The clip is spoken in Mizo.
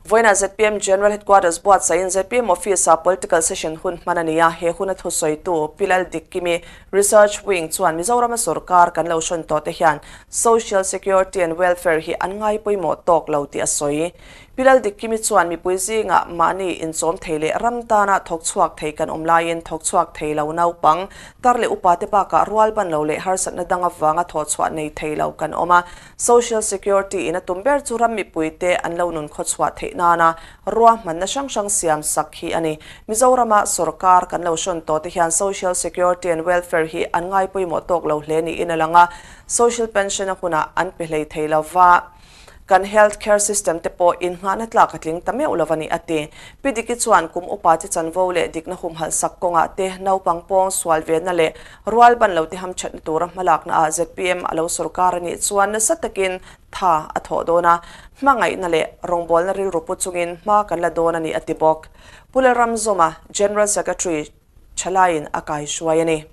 Vawiinah zpm General Headquarters buatsaihin zpm Office-ah Political Session hun hman a ni a, he huna thusawitu Pi Laldikkimi, Research Wing chuan Mizorama sorkar kan lo hrawn tawh te hian Social Security and Welfare hi an ngai pawimawh tawk lo tih a sawi. Pi Laldikkimi chuan mipui zingah mahni inchawm thei leh ram tana thawk chhuak thei kan awm laiin thawk chhuak thei lo naupang, tar leh upate bakah rual ban lo leh harsatna dang avanga thawh chhuah nei thei lo kan awm a. Social Security in a tum ber chu ram mipuite an lo nun khawchhuah theih nana ruahmanna hrang hrang siam sak hi a ni. Mizorama sorkar kan lo hrawn tawh te hian Social Security and Welfare hi an ngai pawimawh tawk lo hle niin a lang a, Social Pension a hunah an pe hlei thei lo va. Kan Health Care System te pawh innghahna tlak a tling ta meuh lo a ni, a ti. Pi Diki chuan kum upa te chanvo leh dikna humhalh sak kawngah te naupang pawng sual venna leh Rual ban lo te hamthatna tura hmalakna ah zpm a lo sorkar a nih chuan nasa takin tha a thawh dawn a, hmangaihna leh rawngbawlna rilru pu chungin hma kan la dawn a ni a ti bawk. Pu Lalramzawma, General Secretary, Thalaiin a kaihruai a ni.